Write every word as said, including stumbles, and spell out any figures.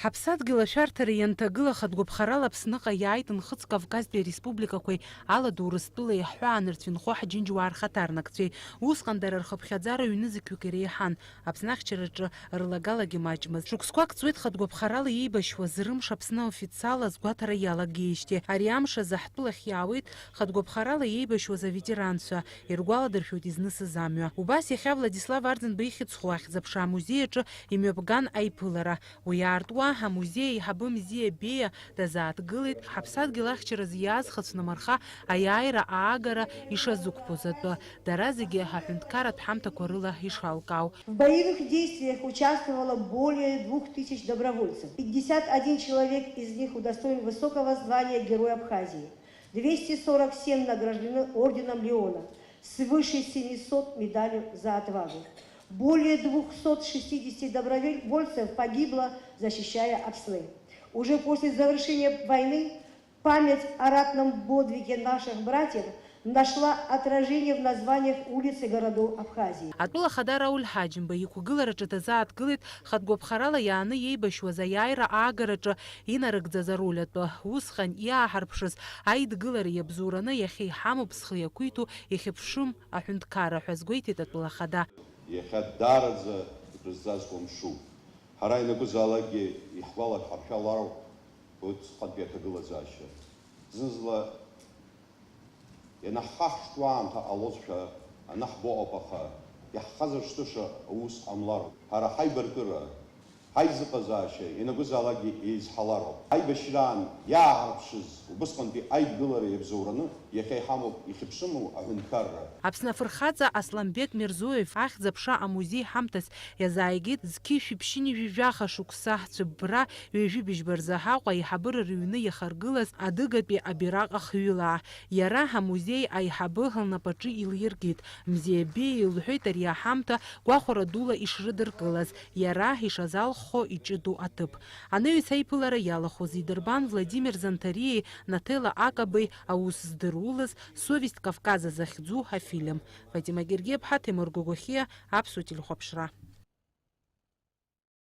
Ҳаԥсадгьыл ашәарҭара ианҭагыла, хатә гәаԥхарала Аԥсныҟа иааит Нхыҵ Кавказтәи ареспубликақәеи Аладоу Урыстәылеи ҳҳәаанырцә инхо ҳџьынџьуаа рхаҭарнакцәеи. Усҟан дара рхыԥхьаӡара ҩнызқьҩык иреиҳан, Аԥсны ахьчараҿы рлагалагьы маҷмызт. Шықәсқәак ҵуеит хатә гәаԥхарала еибашьуаз, рымш Аԥсны официалла азгәаҭара иалагеижьҭеи. Ари амш азы ҳтәылахь иаауеит хатә гәаԥхарала еибашьуаз аветеранцәа, иргәаладыршәоит изнысыз амҩа. Убас иахьа Владислав Арӡынба ихьӡ зху ахьӡ-аԥша амузеи аҿы имҩаԥган аиԥылара. Уи аартуа, амузеи аиҳабы Мзиа Беиа дазааҭгылеит, ҳаԥсадгьыл ахьчаразы иааз хыцәнамырха аиааира аагара ишазықәԥоз атәы. Дара зегьы аҳәынҭқарратә ҳамҭақәа рыла ишалкаау. В боевых действиях участвовало более двух тысяч добровольцев. Пятьдесят один человек из них удостоен высокого звания Герой Абхазии. Двести сорок семь награждены орденом Леона, свыше семисот медалью «За отвагу». Более двухсот шестидесяти добровольцев погибло, защищая Апсны. Уже после завершения войны память о ратном подвиге наших братьев нашла отражение в названиях улиц и городов Абхазии. Атәыла ахада Рауль Ҳаџьымба иқәгылараҿы дазааҭгылеит хатә гәаԥхарала иааны иеибашьуаз аиааира аагараҿы инарыгӡаз ароль атәы. Усҟан иааҳарԥшыз аидгылара иабзоураны иахьа иҳамоуп зхы иақәиҭу, ихьыԥшым аҳәынҭқарра ҳәа азгәеиҭеит атәыла ахада. Иахьа даараӡа дрызҵазкуа мшуп. Ҳара ианакәызаалакгьы иаҳгәалашәҳаршәалароуп усҟантәи аҭагылазаашьа. Зны-зынла ианаҳхашҭуа аамҭа ҟалозшәа анаҳбо ауп, аха иаҳхазыршҭыша аус ҟамлароуп. Ҳара ҳаибаркыра, ҳаизыҟазаашьа ианакәызаалакгьы еизҳалароуп. Аибашьраан иааҳарԥшыз убысҟантәи аидгылара иабзоураны иахьа иҳамоуп ихьыԥшыму аҳәынҭқарра. Аԥсны афырхаҵа Асланбег Мирзоев ахьӡ-аԥша амузеи ҳамҭас иазааигеит зқьи жәшәи ԥшьынҩажәи жәаха шықәса ҳцәыббра ҩажәи быжьба рзы Аҟәа аиҳабыра рыҩны иахаргылаз адыгатәи абираҟ ахҩылаа. Иара амузеи аиҳабы лнапаҿы илиркит. Мзиа Беиа илҳәеит ари аҳамҭа гәахәара дула ишрыдыркылаз, иара ишазалххо иҷыдоу аҭыԥ. Анаҩс аиԥылара иалахәыз идырбан Владимир Занҭариеи Наҭела Акабеи аус здырулаз Совесть Кавказа захьӡу афильм. Фатима Гергиаԥҳа, Ҭемыр Гогохиа, Аԥсуа телехәаԥшра.